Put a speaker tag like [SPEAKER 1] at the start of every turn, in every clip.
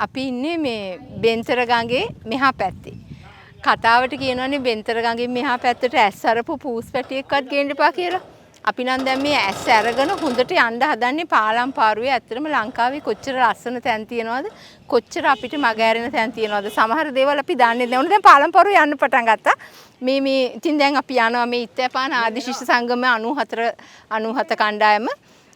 [SPEAKER 1] අපි ඉන්නේ මේ බෙන්තර ගඟේ මෙහා පැත්තේ. කතාවට කියනවනේ බෙන්තර ගඟෙන් මෙහා පැත්තට ඇස් අරපු පූස් පැටියෙක්වත් ගේන්න එපා කියලා. අපි නම් දැන් මේ ඇස් අරගෙන හොඳට යන්න හදන්නේ පාලම් පාරුවේ. ඇත්තටම ලංකාවේ කොච්චර ලස්සන තැන් තියෙනවද? කොච්චර අපිට මග ඇරෙන තැන් තියෙනවද? සමහර දේවල් අපි දන්නේ නැහැ. ඔන්න දැන් පාලම් පාරුවේ යන්න පටන් ගත්තා. මේ මේ ඉතින් දැන් අපි යනවා මේ ඉත්තපාන ආදි ශිෂ්‍ය සංගම 94 97 කණ්ඩායම.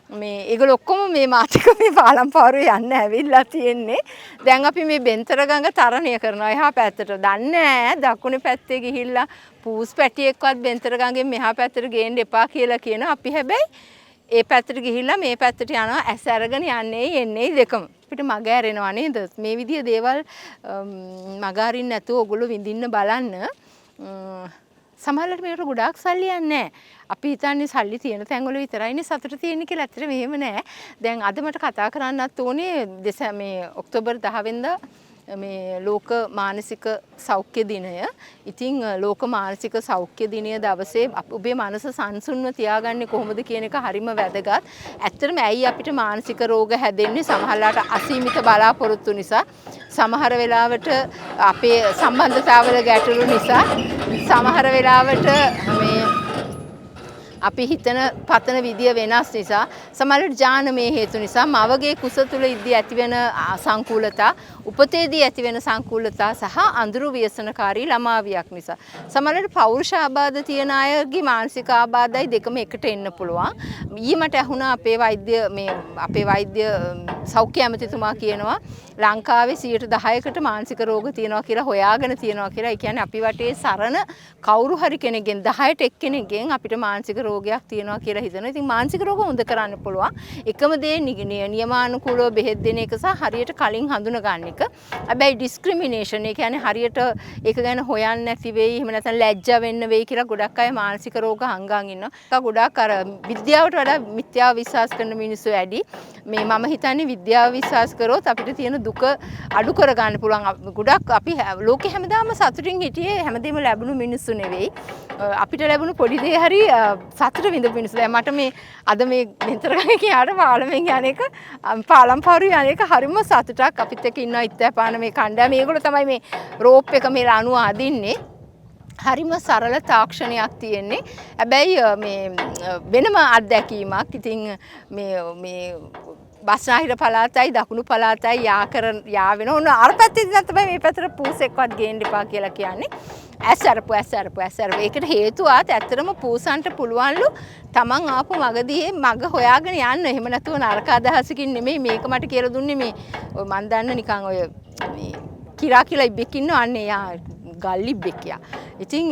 [SPEAKER 1] මේ ඒගොල්ලෝ ඔක්කොම මේ මාත් එක්ක මේ පාලම් පාරුවේ යන්න ඇවිල්ලා තියෙන්නේ. දැන් අපි මේ බෙන්තර ගඟ තරණය කරනවා එහා පැත්තට. දන්නේ නෑ දකුණු පැත්තේ ගිහිල්ලා පූස් පැටියෙක්වත් බෙන්තර ගඟෙන් මෙහා පැත්තට ගේන්න එපා කියලා කියනවා. අපි හැබැයි ඒ පැත්තට ගිහිල්ලා මේ පැත්තට යනවා, ඇස් අරගෙන යන්නේ එන්නේ දෙකම. අපිට මග ඇරෙනවා නේද? මේ විදිය දේවල් මග අරින්න නැතුව ඔයගොල්ලෝ විඳින්න බලන්න. සමහරවිට මේකට ගොඩාක් සල්ලි යන්නේ නෑ. අපි හිතන්නේ සල්ලි තියෙන තැන්වල විතරයිනේ සතුට තියෙන්නේ කියලා. ඇත්තට මෙහෙම නෑ. දැන් අද මට කතා කරන්නත් ඕනේ මේ ඔක්තෝබර් 10 වෙනිදා මේ ලෝක මානසික සෞඛ්‍ය දිනය. ඉතින් ලෝක මානසික සෞඛ්‍ය දිනය දවසේ ඔබේ මනස සංසුන්ව තියාගන්නේ කොහොමද කියන එක හරිම වැදගත්. ඇත්තටම ඇයි අපිට මානසික රෝග හැදෙන්නේ? සමහරලාට අසීමිත බලාපොරොත්තු නිසා, සමහර වෙලාවට අපේ සම්බන්ධතාවල ගැටලු නිසා, සමහර වෙලාවට මේ අපි හිතන පතන විදිය වෙනස් නිසා, සමහරවිට ජානමය හේතු නිසා, මවගේ කුස තුල ඉද්දී ඇතිවෙන සංකූලතා, උපතේදී ඇතිවෙන සංකූලතා සහ අඳුරු ව්‍යසනකාරී ළමාවියක් නිසා. සමහරවිට පෞරුෂ ආබාධ තියෙන අයගේ මානසික ආබාධයි දෙකම එකට එන්න පුළුවන්. ඊයේ මට ඇහුණා අපේ වෛද්‍ය මේ අපේ වෛද්‍ය සෞඛ්‍ය ඇමතිතුමා කියනවා ලංකාවේ 10%කට මානසික රෝග තියෙනවා කියලා හොයාගෙන තියෙනවා කියලා. ඒ කියන්නේ අපි වටේ සරණ කවුරු හරි කෙනෙක්ගෙන් 10ට එක්කෙනෙක්ගෙන් අපිට මානසික රෝගයක් තියෙනවා කියලා හිතනවා. ඉතින් මානසික රෝග හොඳ කරන්න පුළුවන්. එකම දේ නියමානුකූලව බෙහෙත් දෙන එක සහ හරියට කලින් හඳුන ගන්න එක. හැබැයි ඩිස්ක්‍රිමිනේෂන්, ඒ කියන්නේ හරියට ඒක ගැන හොයන්න නැති වෙයි, එහෙම නැත්නම් ලැජ්ජා වෙන්න වෙයි කියලා ගොඩක් අය මානසික රෝග හංගන් ඉන්නවා. ඒක ගොඩාක් අර විද්‍යාවට වඩා මිත්‍යාව විශ්වාස කරන මිනිස්සු වැඩි. මේ මම හිතන්නේ විද්‍යාව විශ්වාස කරොත් අපිට තියෙන දුක අඩු කරගන්න පුළුවන්. ගොඩක් අපි ලෝකෙ හැමදාම සතුටින් හිටියේ හැමදේම ලැබුණු මිනිස්සු නෙවෙයි. අපිට ලැබුණු පොඩි දේ හරි සතුට විඳපු මිනිස්සු. දැන් මට මේ අද මේ බෙන්තර ගඟේ ගියාට පාලමෙන් යන එක, පාලම් පාරුවේ යන එක හරිම සතුටක්. අපිත් එක්ක ඉන්නවා ඉත්තපාන මේ කණ්ඩායම. මේගොල්ලෝ තමයි මේ රෝප් එක මේ ලණුව අදින්නේ. හරිම සරල තාක්ෂණයක් තියෙන්නේ. හැබැයි මේ වෙනම අත්දැකීමක්. ඉතින් මේ බස්නාහිර පළාතයි දකුණු පළාතයි යා වෙන. ඔන්න අර පැත්තේ ඉඳන් තමයි මේ පැත්තට පූසෙක්වත් ගේන්න එපා කියලා කියන්නේ. ඇස් අරපු, ඇස් අරපු, ඇස් අරපු. ඒකට හේතුවත් ඇත්තටම පූසන්ට පුළුවන්ලු තමන් ආපු මගදී මග හොයාගෙන යන්න. එහෙම නැතුව නරක අදහසකින් නෙමෙයි මේක මට කියලා දුන්නේ. මේ ඔය මන් දන්න නිකන් ඔය මේ කිරා කියලා ඉබ්බෙක් ඉන්නවා. අන්න එයා ගල් ඉබ්බෙක් යා. ඉතින්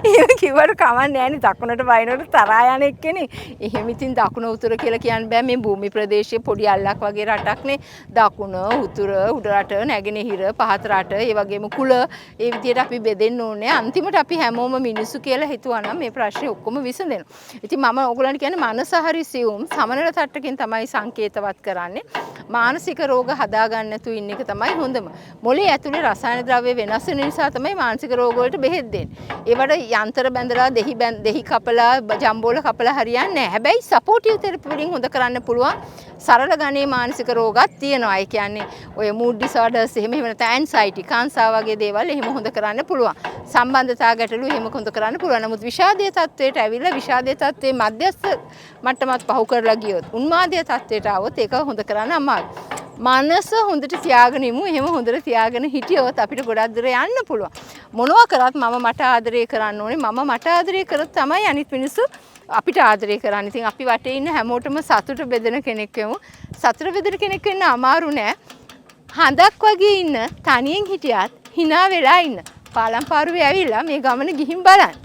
[SPEAKER 1] එහෙම කිව්වට කමක් නෑනේ, දකුණට වයින්නට තරහා යන එක්කෙනේ. එහෙම ඉතින් දකුණ උතුර කියලා කියන්න බෑ. මේ භූමි ප්‍රදේශයේ පොඩි අල්ලක් වගේ රටක් නේ. දකුණ උතුර උඩ රට නැගෙනහිර පහත රට ඒ වගේම කුල ඒ විදියට අපි බෙදෙන්න ඕනේ. අන්තිමට අපි හැමෝම මිනිස්සු කියලා හිතුවා නම් මේ ප්‍රශ්නේ ඔක්කොම විසඳෙනවා. ඉතින් මම ඔයගොල්ලන්ට කියන්නේ මනස හරි සියුම් සමනල තට්ටකින් තමයි සංකේතවත් කරන්නේ. මානසික රෝග හදා ගන්න නැතුව ඉන්න එක තමයි හොඳම. මොලේ ඇතුලේ රසායන ද්‍රව්‍ය වෙනස් වෙන නිසා තමයි මානසික රෝග වලට බෙහෙත් දෙන්නේ. ඒවට යන්ත්‍ර බැඳලා දෙහි කපලා ජම්බෝල කපලා හරියන්නේ නැහැ. හැබැයි සපෝටිව් තෙරපි වලින් හොඳ කරන්න පුළුවන් සරල ගණයේ මානසික රෝගත් තියෙනවා. ඒ කියන්නේ ඔය මූඩ් ඩිසෝඩර්ස් එහෙම එහෙම නැත්නම් ඇන්සයිටි, කාංසා වගේ දේවල් එහෙම හොඳ කරන්න පුළුවන්. සම්බන්ධතා ගැටලු එහෙම හොඳ කරන්න පුළුවන්. නමුත් විෂාදයේ තත්වයට ඇවිල්ලා විෂාදයේ තත්වයේ මධ්‍යස්ථ මට්ටමත් පහු කරලා ගියොත් උන්මාදයේ තත්වයට ආවොත් ඒක හොඳ කරන්න අමාරුයි. මනස හොඳට තියාගෙන ඉමු. එහෙම හොඳට තියාගෙන හිටියොත් අපිට ගොඩක් දුර යන්න පුළුවන්. මොනවා කරත් මම මට ආදරය කරන්න ඕනේ. මම මට ආදරය කරොත් තමයි අනිත් මිනිස්සු අපිට ආදරය කරන්නේ. ඉතින් අපි වටේ ඉන්න හැමෝටම සතුට බෙදෙන කෙනෙක් වෙමු. සතුට බෙදෙන කෙනෙක් වෙන්න අමාරු නෑ. හඳක් වගේ ඉන්න තනියෙන් හිටියත් හිනා වෙලා ඉන්න. පාලම් පාරුවේ ඇවිල්ලා මේ ගමන ගිහින් බලන්න.